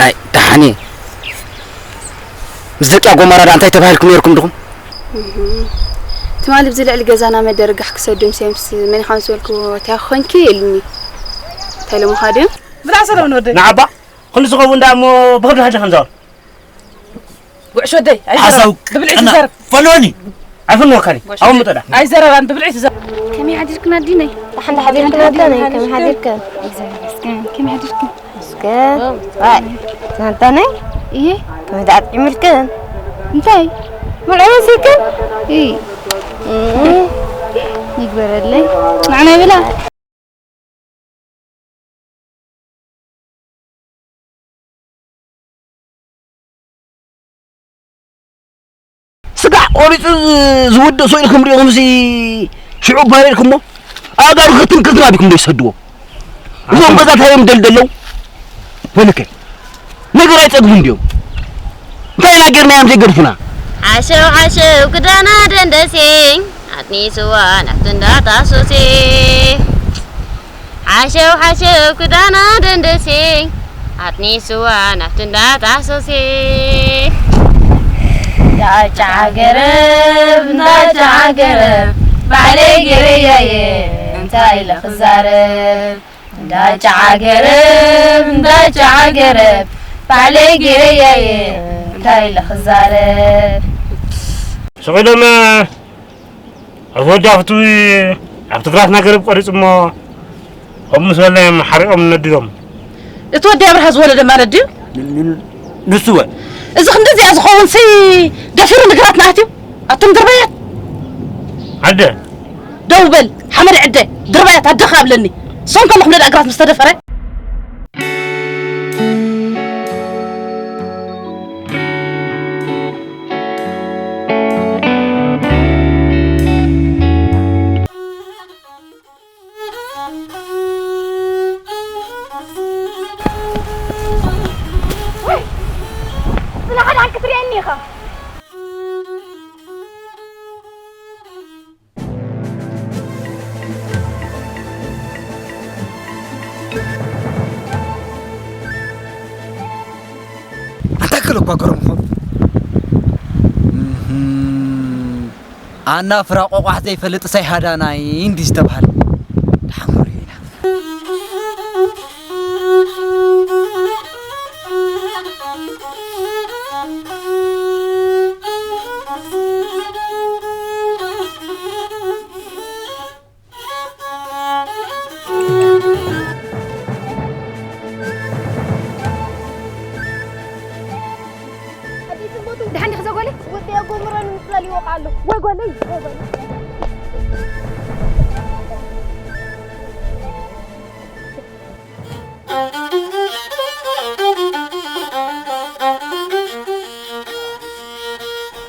ኣይ ደሓን እየ። ምስ ደቂ ኣጎማራ ደኣ እንታይ ተባሂልኩም ነይርኩም ድኹም? ትማሊ ብዚ ልዕሊ ገዛና መደርጋሕ ክሰዱ ምስ መን ኢኻ ምስ በልኩ፣ እንታይ ኮንኪ ኢሉኒ። እንታይ ኢሎምኻ ድዮም? ብላዕ ሰለሙን ወደይ። ንዓባ ክንዲ ዝኸውን ደኣ እሞ ብኽብሪ ሓጂ ከምዛወር። ጉዕሽ ወደይ፣ ኣይዘረባን። ሓሳው ብብልዒ ቀና ትዘረብ። ፈኖኒ። ኣይፈንወካኒ። ጎሽ። ኣቐምጦ ደኣ። ኣይዘረባን ብብልዒ ትዘረብ። ከመይ ሓዲርክን ኣዲነይ? ደሓን ሓዲርክን ኣዳነይ፣ ከመይ ሓዲርክን? እግዚኣብሔር ይመስገን። ከመይ ሓዲርክን? እስከ፣ ዋይ፣ ናንታነይ? እየ። ከመይ ደኣ ኣጥዒሙልክን? እንታይ? ሙልዑ መሲልክን? እይ። እም። ይግበረለይ። ንዓና ይብላ። ስጋዕ ቆሪጹ ዝ-፣ ዝውድእ ሰው ኢልኩም ርኢኹም ሲ ሽዑ ባር ኢልኩሞ? ኣእጋሩ ክትንክትና ዲኩም ዘይሰድዎ? እዞም ገዛ እንታይ እዮም ደልደለው? በልከ። ነገር ኣይጸግቡን ድዮም? እንታይ ኢና ጌርናዮም ዘይገድፉና? ሓሸው ሓሸው ክዳና ደንደሴ፣ ኣጥኒስዋ ናብቲ እንዳጣሶሴ። ሓሸው ሓሸው ክዳና ደንደሴ፣ ኣጥኒስዋ ናብቲ እንዳጣሶሴ። እንዳጫ ገረብ፣ እንዳጫ ገረብ፣ ባዕለይ ገረያየ፣ እንታይ ኢለ ክዛረብ? እንዳጫ ገረብ፣ እንዳጫ ገረብ፣ ባዕለይ ገረያየ፣ እንታይ ኢለ ክዛረብ? ስቕ ኢሎም ኣብ ወዲ ኣብቲ ኣብቲ ግራትና ገረብ ቆሪጹ እሞ፣ ከምኡ ምስ በልና እዮም ሓሪቖም ነዲዶም። እቲ ወዲ ኣብርሃ ዝወለደ ማለት ድዩ? ን-፣ ን-፣ ንሱ ወ? እዚ ክንዲ እዚኣ ዝኸውን ሲ ደፊሩ ንግራትና ኣትዩ? ኣቱም ድርባያት! ዓደ! ደው በል፣ ሓመድ ዕደ፣ ድርባያት ኣደኻ ኣብለኒ። እሶም ከለኹም ነዳ ግራት ምስ ተደፈረ? ወይ! ስለ ሓደ ሓቂ ትርእየኒ ኢኻ። ኣንታ ክል እኳ ገረምኹም። እህም። ኣና ፍራ ቆቋሕ ዘይፈልጥ ሳይ ሃዳናይ እንዲ ዝተባህለ። ደሓን ወሬ ኢና።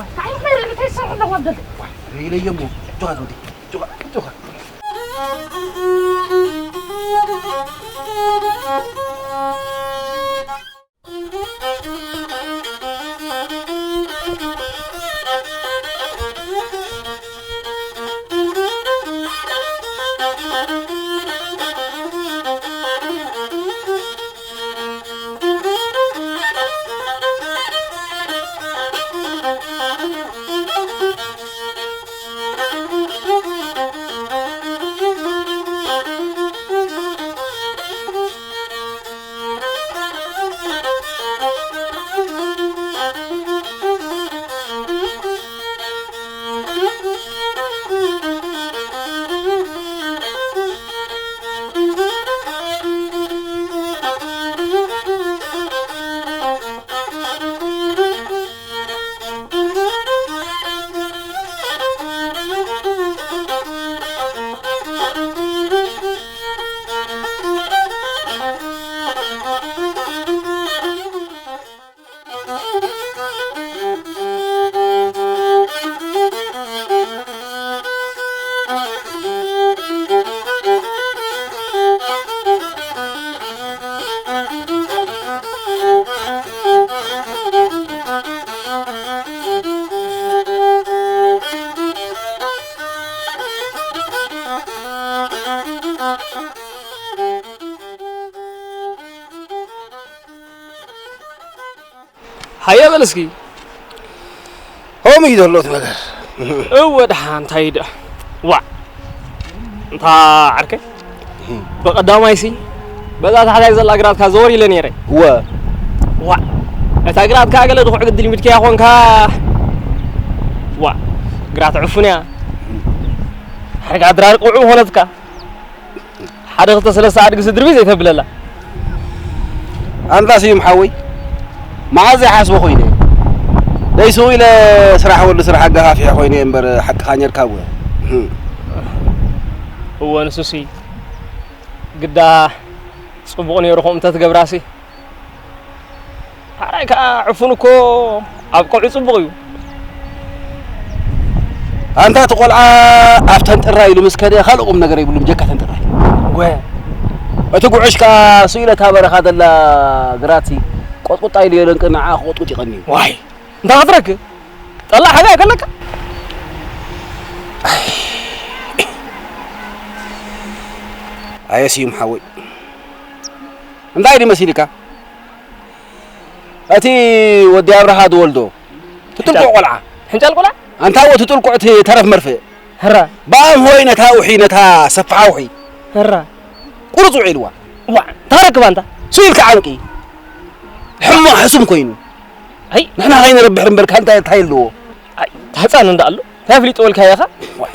እንታይ ይኽእል እንታይ ይሰርሑ ኣለዎ ደል ኢለዮ እሞ። ጆኻ ዘውዲ፣ ጆኻ፣ ጆኻ። ሃየ በል እስኪ። ከምኡ እዩ ዘሎ እቲ ነገር። እወ፣ ደሓ እንታይ ደኣ? ዋዕ፣ እንታ ዓርከይ፣ ብቐዳማይሲ በዛ ታሕታይ ዘላ ግራትካ ዘወር ኢለ ነይረ። እወ። ዋዕ፣ እታ ግራት ከኣ ገለ ድኹዕ ግድል ሚድክያ ኾንካ። ዋዕ፣ ግራት ዕፉን እያ። ሓደጋ ድራር ቅውዕ ምኾነትካ። ሓደ ክልተ ሰለስተ ኣድጊ ስድሪ ቤት ዘይተብለላ። ኣንታ ስዩም ሓወይ፣ መዓዝ ዘይሓስቦ ኮይነ። ደይ ስቕ ኢለ ስራሕ ወዲ ስራሕ ኣጋፋፊሐ ኮይነ እምበር ሓቅኻ ኔርካ እወ። እወ፣ ንሱሲ ግዳ ጽቡቕ ነይሩ፣ ከምኡ እንተትገብራሲ። ሓራይ ከኣ ዕፉን እኮ ኣብ ቀውዒ ጽቡቕ እዩ። ኣንታ እቲ ቆልዓ ኣብተን ጥራይ ኢሉ ምስ ከደ ካልእ ቁም ነገር የብሉን፣ ብጀካ ተን ጥራይ። ወ-፣ እቲ ጉዕሽ ከኣ ስኢለ እታ በረኻ ዘላ ግራትሲ ቆጥቁጣ ኢሉ የለንቅን፣ ንዓ ክቆጥቁጥ ይቐንዩ። ዋይ፣ እንታይ ክትረክብ? ጠላዕ ሓጋይ ከለካ? ኣየ ስዩም ሓወይ፣ እንታይ ድዩ መሲልካ? እቲ ወዲ ኣብርሃ ዝወልዶ ትጥልቁዕ ቆልዓ። ሕንጫል ቆልዓ? ኣንታ ወ ትጥልቁዕ እቲ ተረፍ መርፍእ። ህራ። ብኣም ሆይ ነታ ውሒ፣ ነታ ሰፍሓ ውሒ። ህራ። ቁርጽ ውዒልዋ። ዋ፣ ታረክብ ኣንታ። ስኢልካ ዓንቂ። ሕማቕ ሕሱም ኮይኑ። ኣይ። ንሕና ከይንረብሕ እምበር፣ ካንታ እንታይ ኣለዎ? ኣይ፣ ህፃን እንዳ ኣሎ። እንታይ ኣፍሊጡ በልካ ኢኻ? ዋይ።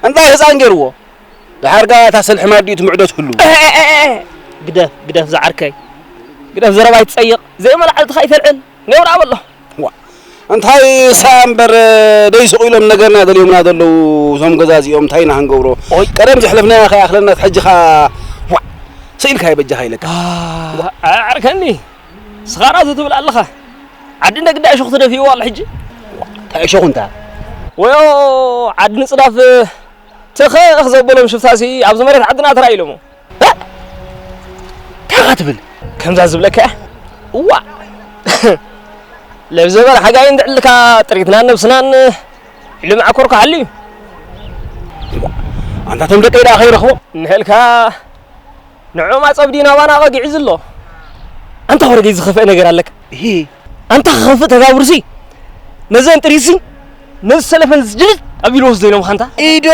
እንታይ ህፃን ገይርዎ? ድሓርጋ እታ ሰልሒ ማዲኡ ትምዕዶ ትህሉ። እ፣ እ፣ እ፣ እ። ግደፍ፣ ግደፍ ዝዓርከይ። ግደፍ ዘረባ ይትፀይቕ። ዘይመልዓልትኻ ይተልዕል። ኔውራ በሎ። ዋ፣ እንታይ እሳ እምበር ደይ ስቕ ኢሎም ነገርና ደልዮምና ዘለዉ እዞም ገዛ እዚኦም እንታይ ኢና ክንገብሮ? ኦይ። ቀደም ዘሕለፍናዮ ከይኣኽለና ሕጂ ኸኣ ዋ፣ ስኢልካ ይበጃኻ ኢለካ። ዋ፣ ኣዕርከኒ። ስኻራ ትብል ኣለኻ። ዓዲ ነግዳ እሾኽ ተደፊእዋ ኣሎ ሕጂ። እንታይ እሾኽ እንታ? ወዮ ዓዲ ንጽዳፍ ተኸኽ ዘበሎም ሽፍታሲ ኣብዚ መሬት ዓድና ተራእይሎሞ። እ? እንታይ ኢኻ ትብል? ከምዛ ዝብለካ እያ። እዋ። ለብ ዘበል ሓጋይ እንድዕልካ ጥሪትናን ነብስናን ኢሉ መዓኮርካ ሓልዩ። ኣንታ ቶም ደቀይ ደኣ ከይረኽቦ? ንሕልካ ንዕኦም ኣጸብዲ ናባና ቀጊዑ ዝሎ። ኣንታ ወረገይ ዝኸፍአ ነገር ኣለካ። እሂ። ኣንታ ክኸፍእ ተጋብርሲ ነዘን ጥሪትሲ ነዚ ሰለፈን ዝድልት ኣቢሉ ወስዶ ኢሎም ኻንታ። ኢዶ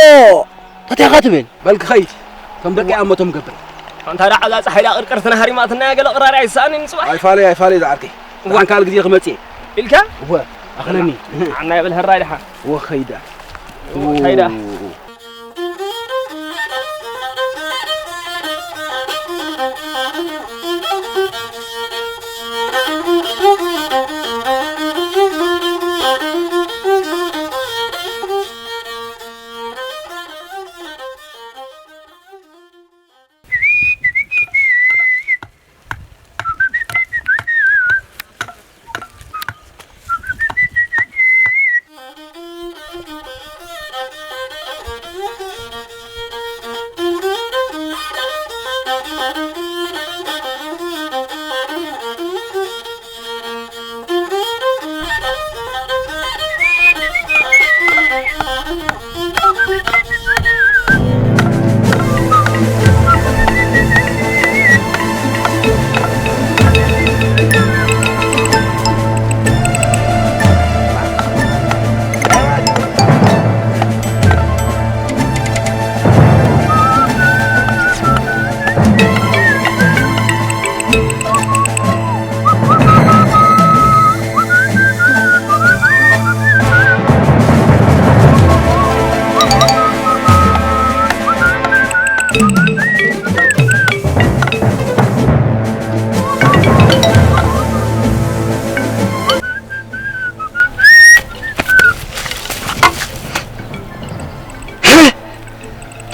እንታይ ኢኻ ትብል? በል ክኸይድ። ከም ደቂ ኣመቶም ገብር። ኣንታ ደኣ ዓዛ ጸሓይ ደኣ ቅርቅርትና ሃሪማትና ገለ ቅራሪ ኣይሰኣንን ጽባሕ። ኣይፋለይ፣ ኣይፋለይ ዝዓርከይ። ዋ። ብሓንካል ግዜ ክመጽእ እየ። ኢልካ? እወ፣ ኣኽለኒ። ዓና የብል ህራይ ደሓ። እወ፣ ኸይዳ። እወ፣ ኸይዳ።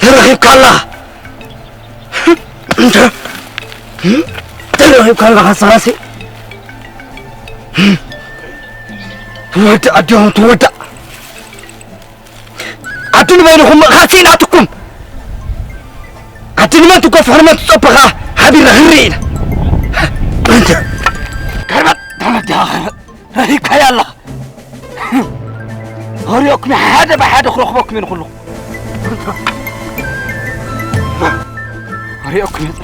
ተረኺብካ ኣላ። እንተ-፣ ተረኺብካ ኣለኻ ንስኻሲ። ትወዳእ ኣዲኹም ትወዳእ። ዓዲ ንበይንኹም ምእኻል ስኢናትኩም። ዓዲ ንመን ትጎፍሕ ንመን ትጸብኻ ሓቢርና ህሪ ኢና። እንተ-፣ ከርበጥ ተመዲኻ ከርበጥ። ረኺብካያ ኣለኻ። ኣሪኦኩም ሓደ ብሓደ ክረኽበኩም እየ ንኹልኹም። ኣሪኦኩም እየ።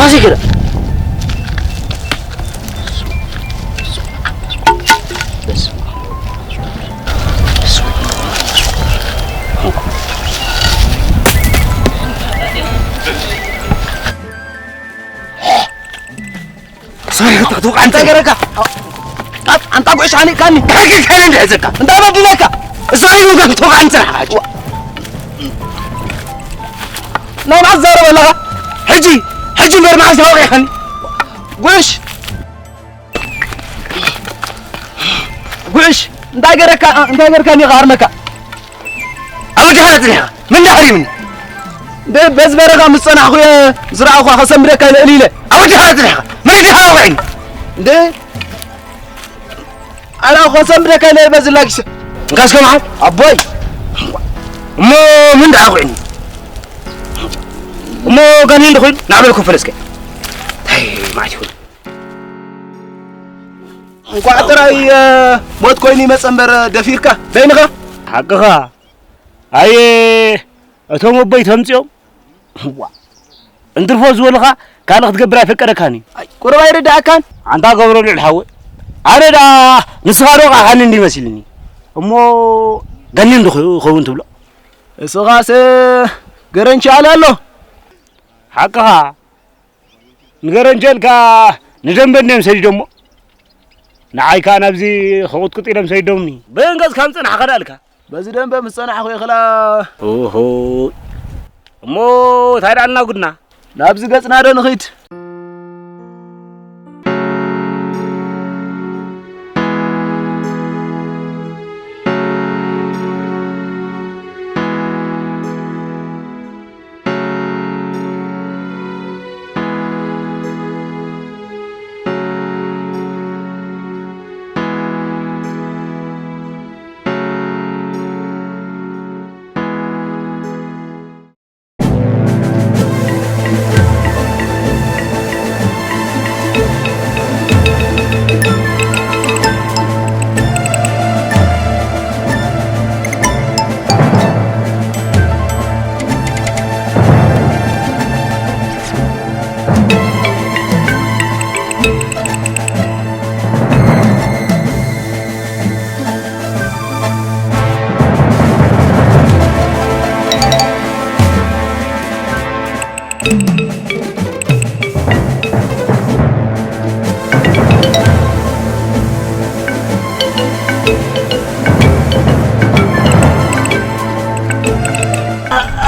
እሺ፣ ግዳ። ሰሪሕ ተኽቱ ቃንተ ገረካ። ኣንታ ጉዕሽ ሓኒእካኒ። ከልክልካኒ እንድሕር ዘካ። እንታይ በዲለካ? እዛ ኢሉ ገምቶ ቃንተ ሓጅ። ናይ ማዕዝ ዘረባ ኣለኻ? ሕጂ፣ ሕጂ እምበር ማዕዝ ኣውቂኻኒ። ጉዕሽ። ጉዕሽ፣ እንታይ ገረካ፣ እንታይ ገርካኒ ይኸሃርመካ? ኣብ ወድኻ ነጥኒኻ፣ ምን ዳሕሪምኒ? እንደ በዚ በረኻ ምስ ጸናሕኩ እየ ዝረኣኹ፣ ከሰንብደካ ኢለ እልኢለ። ኣብ ወድኻ ነጥኒኻ፣ ምን ዲኻ ኣውዒኒ? እንደ ኣላ ከሰንብደካ ኢለ በዚ ላጊሰ። እንካስ ከመሓል? ኣቦይ። እሞ ምን ደኣ ኣውዒኒ? እሞ ጋኔን ዶ ኮይኑ? ናዕበል ኮፈለ እስከ። እንታይ ማለት ይኹን? እንኳዕ ጥራይ፣ እ፣ ሞት ኮይኑ ይመጸ እምበር ደፊርካ በይንኻ። ሓቅኻ። ኣየ፣ እቶም ኣቦይ ተምጺኦም። ዋ። እንትርፎ ዝበሉኻ ካልእ ክትገብር ኣይፈቀደካን እዩ። ኣይ፣ ቁሩብ ኣይርድኣካን? ኣንታ ገብረ ልዑል ሓወይ። ኣነ ደኣ ንስኻ ዶ ቃኻኒ እንዲ መሲልኒ። እሞ ጋኔን ዶ ይኸውን ትብሎ? እስኻስ ገረንቺ ኣለ ኣሎ። ሓቅኻ። ንገረንቸልካ ንደንበ እንድዮም ሰዲዶሞ። ንዓይ ከኣ ናብዚ ክቕጥቅጥ ኢሎም ሰዲዶምኒ። በየን ገጽካ ምጽናሕካ ደኣ ኢልካ? በዚ ደንበ ምስ ጸናሕኩ እየ ክላ። ኦሆ። እሞ እንታይ ደኣ ኣልና ጉድና? ናብዚ ገጽና ዶ ንኺድ?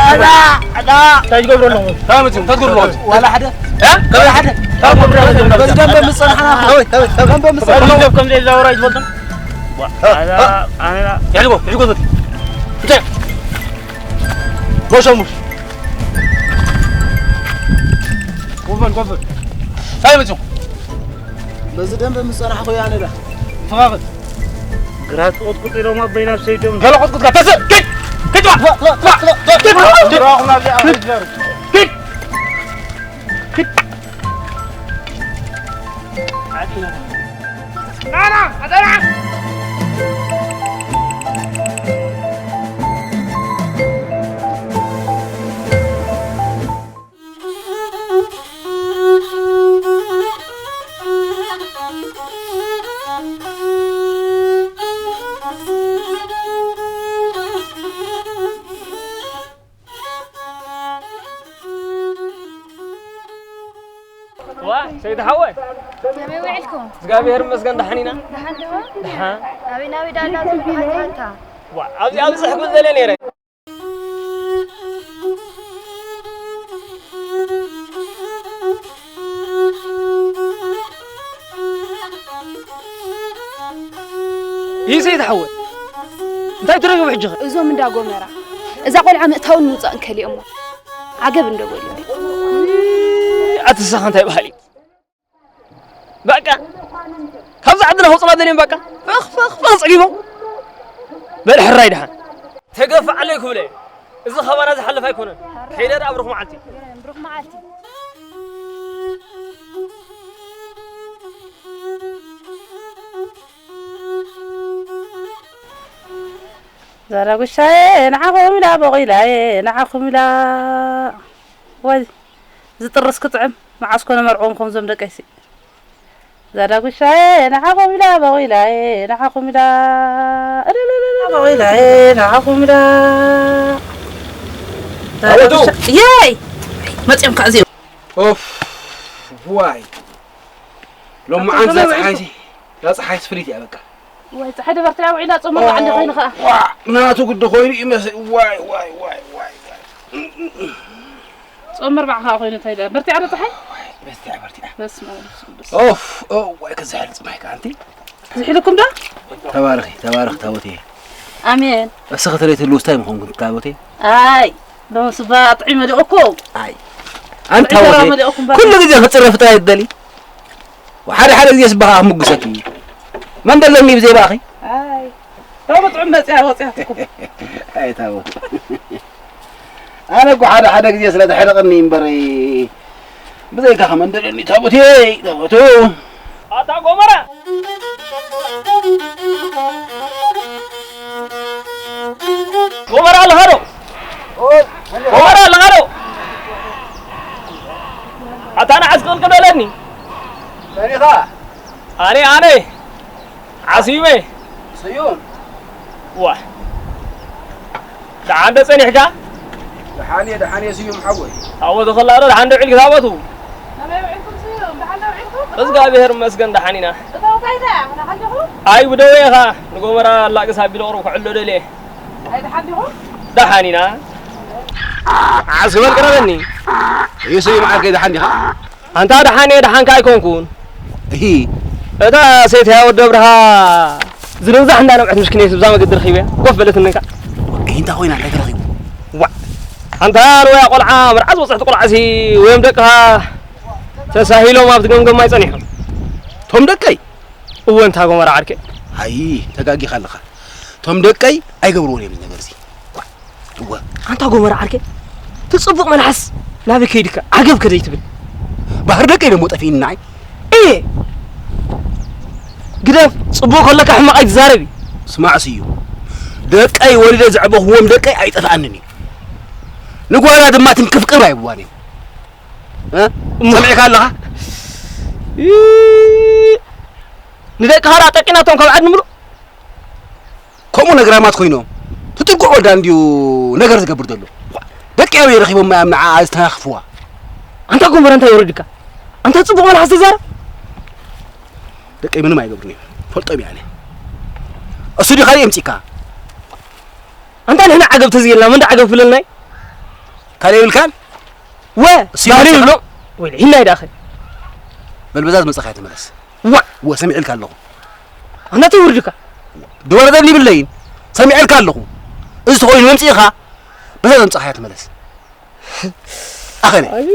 ኣዳ፣ ኣዳ። እንታይ ትገብሩ ኣለኹም? እንታይ መፂኡ? እንታይ ትገብሩ ኣለኹም? ዋላ ሓደ። እ? ዋላ ሓደ። እንታይ ትገብሩ ኣለኹም? በዚ ደንበ ምስ ጸናሕና። ከመይ፣ ከመይ፣ ከመይ? ደንበ ምስ ጸናሕና። ሰብ ከም ዘይዛወር ኣይትፈልጡን? ዋ፣ እ፣ ኣዳ፣ እ። ኣነ ዳ። ይሕልጎ፣ ይሕልጎ ዘት። እንታይ? ጎሸሙሽ። ጎበል፣ ጎበል። እንታይ መፂኡ? በዚ ደንበ ምስ ጸናሕኩ እየ ኣነ ዳ። ተፋቐድ። ግራት ቁጥቁጥ ኢሎም ኣቦይ ናብ ሰይዶም። ገለ ቁጥቁጥ ጋር ተስእ! ኪድ! ኪድ! ኪድ! ኪድ! ኪድ! ኪድ! ና፣ ና፣ ኣታ ና! ዋ፣ ሰይድ ሓወይ። ከመይ ውዒልኩም? እግዚኣብሔር ይመስገን፣ ደሓን ኢና። ደሓን ዲኹም? ደሓን። ናበይ ናበይ ዳላ ዝብሉ ሃታ ሃታ? ዋ፣ ኣብዚ ኣብፅሕኩም ዘለ ነይረ። ይሰይድ ሓወይ፣ እንታይ ትረኽቡ ሕጂ ኸ? እዞም እንዳ ጎመራ እዛ ቆልዓ ምእታውን ምውፃእን ከሊኦሞ ዓገብ እንደበሉ። ኣቲ ንስኻ እንታይ በሃሊ? በቃ ካብዛ ዓድና ከውፅና ደልዮም በቃ ፈኽ ፈኽ ፈኽ ፀጊቦም። በል ሕራይ ደሓን። ተገፍዓለይ ክብለ እዚ ኸባና ዝሓልፍ ኣይኮነን። ከይደ ደኣ ብሩኽ መዓልቲ። ብሩኽ መዓልቲ። ዛላ ጉሻየ ንዓኹም ኢላ ቦቒላየ ንዓኹም ኢላ። ወይ ዝጥርስ ክጥዕም። መዓስ ኮነ መርዕኦም ከምዞም ደቀይሲ። እዛ ዳጉሻየ ንዓኹም ኢላ፣ በቑላየ ንዓኹም ኢላ፣ እልልልል፣ በቑላየ ንዓኹም ኢላ። እዛ ኣወቱ! ዳጉሻ-፣ የይ! መጺኦም ከኣ እዚኦም። ኦፍ፣ ዋይ። ሎሚ ኣቶ መዓልቲ እዛ ገመል ፀሓይ ሲ-፣ እዛ ፀሓይ ስፍሪት እያ በቃ። ዋይ፣ ፀሓይ ደበርትያ ውዒላ፣ ጾም ኣርብዓ እንደ ኮይኑ ኸኣ። ዋ፣ ናቱ ግዲ ኮይኑ ይመስል። ዋይ፣ ዋይ፣ ዋይ፣ ዋይ፣ ዋይ። ጾም ኣርብዓ ኸኣ ኮይኑ እንታይ ደኣ? በርቲዓ ዶ ፀሓይ? በርቲዓ፣ በርቲዓ። በስመ ኣብ ወመንፈስ ቅዱስ። ኦፍ፣ ኦ፣ ዋይ፣ ከዝሕል ጽማይ ከኣ ኣንቲ። ዝሕልኩም ዶ? ተባረኺ፣ ተባረኽ ታቦቴ። ኣሜን። እስኺ ተለይ ትህልው ስታይ ምኾንኩም ታቦቴ? ኣይ፣ ሎምስ እባ ጥዑይ መሊቑኩም። ኣይ፣ ኣንቲ ጥዑይ ታቦቴ፣ መሊቑኩም በሉ። ኩሉ ግዜ ክጽረፍ ጥራይ ትደሊ። ሓደ ሓደ ግዜ ስባኻ ክምጉሰኪ እዩ። መን ደለኒ ብዘይ ባኺ? ኣይ፣ ሎሚ ጥዑም መጽያ ወጽያትኩም። ኣይ ታቦት። ኣነ እኮ ሓደ ሓደ ግዜ ስለ ተሕርቕኒ እምበር ብዘይካኻ መን ደለኒ ታቦቴ፣ ታቦቱ። ኣታ ጎመራ! ጎመራ ኣለኻ ዶ? ጎመራ ኣለኻ ዶ? ኣታ ንዓስ ቅልቅል በለኒ። መን ኢኻ? ኣነ፣ ኣነ። ዓስዩመ። ስዩም። ዋ። ደሓን ዶ ጸኒሕካ? ደሓን እየ፣ ደሓን እየ ስዩም ሓወይ። ታቦቱ ከላ ዶ ደሓን ዶ ዒልካ ታቦቱ? ከመይ ውዒልኩም ስዩም? ደሓን ዶ ውዒልኩም? እግዚኣብሔር ይመስገን ደሓን ኢና። እታ እንታይ እያ? ደሓን ዲኹም? ኣይ ብደወ ኢኻ ንጎመራ ኣላግስ ኣቢለ ቁሩብ ክዕሎ ደልየ። ኣይ ደሓን ዲኹም? ደሓን ኢና። ዓስበል ቅረበኒ። እዩ ስዩም ዓርከይ ደሓን ዲኻ? ኣንታ ደሓን እየ፣ ደሓንካ ኣይኮንኩን። እሂ። እታ ሴት ህያወት ደብርሃ ዝንዛሕ እንዳነብዐት ምሽክነይ ስብዛ መገዲ ረኺበያ። ኮፍ በለት እንካ። እሂ፣ እንታይ ኮይና? እንታይ ተረኺቡ? ዋ። ኣንታ ንወያ ቆልዓ፣ መርዓ ዝበጽሕቲ ቆልዓሲ ወዮም ደቅኻ ተሳሂሎም ኣብቲ ገምገም ማይ ጸኒሖም። ቶም ደቀይ? እወ፣ እንታ ጎመራ ዓርከይ። ኣይ፣ ተጋጊኻ ኣለኻ። ቶም ደቀይ ኣይገብርዎን እዮም እዚ ነገር እዚ። እወ። ኣንታ ጎመራ ዓርከይ፣ እቲ ጽቡቕ መልሓስ ናበይ ከይድካ ዓገብ ከደይ ትብል? ባህሪ ደቀይ ደሞ ጠፊእኒ ንዓይ። እየ። ግደፍ፣ ጽቡቕ ከለካ ሕማቕ ኣይትዛረብ እዩ። ስማዕ ስዩ፣ ደቀይ ወሊደ ዘዕበኽዎም ደቀይ ኣይጠፍኣንን እዩ። ንጓና ድማ ትንክፍቅም ኣይብዋን እዩ። እ? እሞ ሰሚዕካ ኣለኻ? እ፣ ንደቅኻ ደኣ ጠቂናቶም ካብ ዓዲ ምሉእ? ከምኡ ነግራማት ኮይኖም። ትጥንቁቕ ወዳ እንድዩ ነገር ዝገብር ዘሎ። ደቂ ኣበይ ረኺቦም እያ ንዓኣ ዝተናኽፍዋ? ኣንታ ጎመራ እንታይ ይወርድካ? ኣንታ ጽቡቕ መልሓስ ተዛረብ። ደቀይ ምንም ኣይገብሩን እዮም። ፈልጦም እየ ኣነ። እሱ ዲኻ የምጺካ? ኣንታ ንሕና ዓገብ ተዝየልና፣ መን ደኣ ዓገብ ክብለልና እዩ? ካልእ የብልካን? ወ፣ እሱ ባህሪ ይመጽእ። ይብሎ። ወይ፣ ሂናይ ደኣ ኸ? በል በዛ ዝመጻኻያ ተመለስ። ዋ! ወ፣ ሰሚዐልካ ኣለኹ። ኣንታ ተውርድካ። ድወረደኒ ይብለይን። ሰሚዐልካ ኣለኹ። እዚ ተኾይኑ መምጺእኻ፣ በዛ ዘምጻኻያ ተመለስ። ኣኸነ። ኣይ።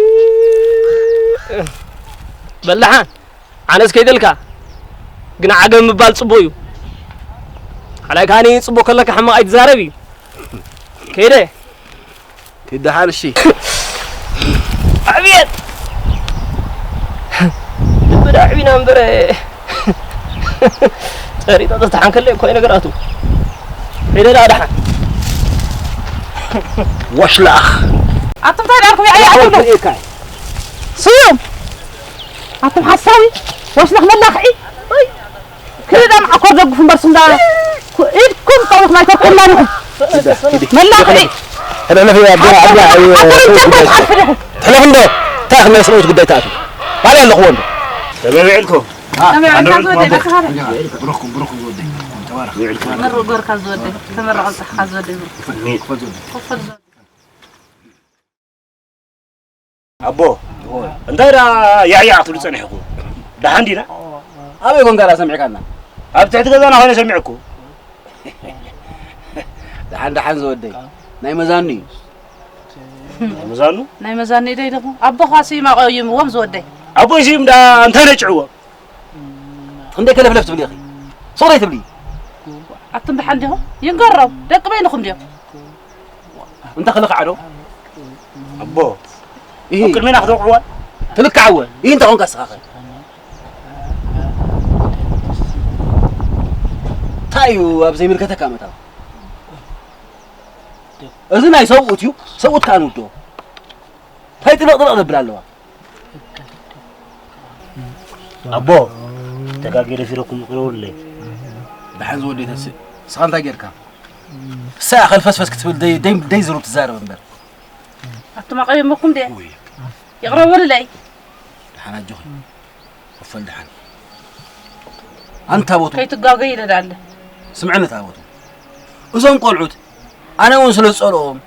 በል ደሓን፣ ኣነስ ከይደልካ፣ ግን ዓገብ ምባል ጽቡቕ እዩ። ሓላይ ከኣኒ ጽቡቕ ከለካ ሕማቕ ኣይትዛረብ እዩ። ከይደ። ኪድ ደሓን፣ እሺ። ኣቤት! ልቢ ደኣ ኣዕቢና እምበር፣ ጸሪጣ ተተሓንከለ እኮ እዩ ነገራቱ። ከይደ ደኣ ደሓን። ወሽላኽ። ኣቱም እንታይ ደኣ ኣልኩም? ያዕያ ኣቱም። ስዩም! ኣቱም ሓሳዊ፣ ወሽላኽ መላኽዒ። እይ! ክልተ መዓኮር ደግፉ እምበር ስንዳ ኢድኩም ጠውት ማይኮር ከላንኹም። መላኽዒ። ሕለፍለፍ እያ፣ ኣቦ፣ ኣቦ፣ ኣቦ፣ ኣቦ፣ ኣቦ፣ ኣቦ፣ ትሕለፍ እንዶ፣ እንታይ ክመልስ ንኡስ ጉዳይ ትኣቱ? ባል ኣለኹዎ እንዶ። ከመይ ውዒልኩም? ከመይ ውዒልካ ዝወደይ? በስኻ በል። ብሩኽኩም፣ ብሩኽኩም ዝወደይ። ተባረኽ። መርቕ ጎርካ ዝወደይ፣ ተመረቕ ኣብጽሕኻ ዝወደይ። ክፈል ዝወደይ። ኣቦ፣ እንታይ ደኣ ያዕያዕ ትብሉ ጸኒሕኩም? ደሓን ዲና? ኣበይ ኮንካ ደኣ ሰሚዕካና? ኣብ ትሕቲ ገዛና ኮይነ ሰሚዐኩም። ደሓን፣ ደሓን ዝወደይ። ናይ መዛኑ እዩ። ናይ መዛኑ? ናይ መዛኑ ዶ ኢልኹ? ኣቦኻ ስዩም ኣቐይምዎም ዝወደይ። ኣቦይ ስዩም ደኣ እንታይ ነጭዕዎ? ክንደይ ከለፍለፍ ትብሊ ኢኺ? ሱቕ ደይ ትብሊ? ኣቱም ደሓን ዲኹም? ይንገሮም፣ ደቂ በይንኹም ዲኹም? እንተ ክልክዓ ዶ? ኣቦ፣ እሂ። ኣብ ቅድሜና ክተውቅዕዋ? ትልክዓወ። እሂ እንተ ኾንካ እስኻ ኸ? እንታይ እዩ ኣብ ዘይምልከተካ ምእታው? እዚ ናይ ሰብኡት እዩ፣ ሰብኡት ከኣ ንውድኦ። እንታይ ጥልቕ ጥልቕ ዘብል ኣለዋ? ኣቦ፣ ተጋጊረ ሲረኩም ይቕረቡለይ። ደሓን ዝወደይ ተስእ፣ ንስኻ እንታይ ጌርካ? እሳ እያ ኸልፈስፈስ ክትብል ደይ-፣ ደይ-፣ ደይ ዝሩብ ትዛረብ እምበር። ኣቱም ኣቐየምኩም ድየ? ውይ። ይቕረ በሉለይ። ደሓን ኣጆኺ። ክፈል ደሓን። ኣንታ ቦቱ። ከይትጋገ ይደዳለ። ስምዕኒ እታ ቦቱ። እዞም ቆልዑት ኣነ እውን ስለ ዝጸልኦም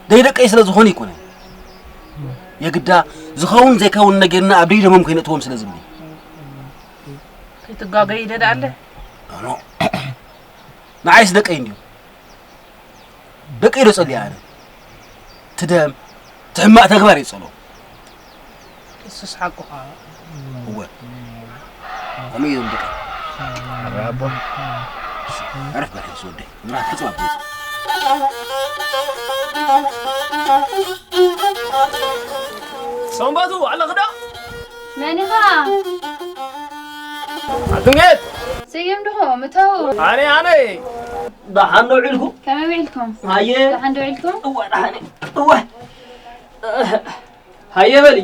ደይ ደቀይ ስለ ዝኾኑ ይኮነ። የግዳ ዝኸውን ዘይከውን ነጌርና ኣብ ደይ ደሞም ከይነእትዎም ስለ ዝብል። ከይትጋገ ይደዳለ። ኖ፣ ኖ። ንዓይስ ደቀይ እንድዩ። ደቀይ ዶ ጸልየ ኣነ? ትደም፣ ትሕማቕ ተግባር እየ ዝጸልኦ። እሱስ ሓቁኻ። እወ። ከምኡ እዮም ደቀይ። ኣረ ኣቦ። ዕረፍ በል ሕንስ ወደይ። ምራት ሕጽብ ኣቦ። ሰንበቱ ኣለኽዶ? መን ኢኻ? ኣቱንጌት! ስዩም ድኹም፣ እተው። ኣነ፣ ኣነ። ደሓን ዶ ውዒልኩም? ከመይ ውዒልኩም? ሃየ። ደሓን ዶ ውዒልኩም? እወ፣ ደሓን እየ። እወ። ሃየ በሊ።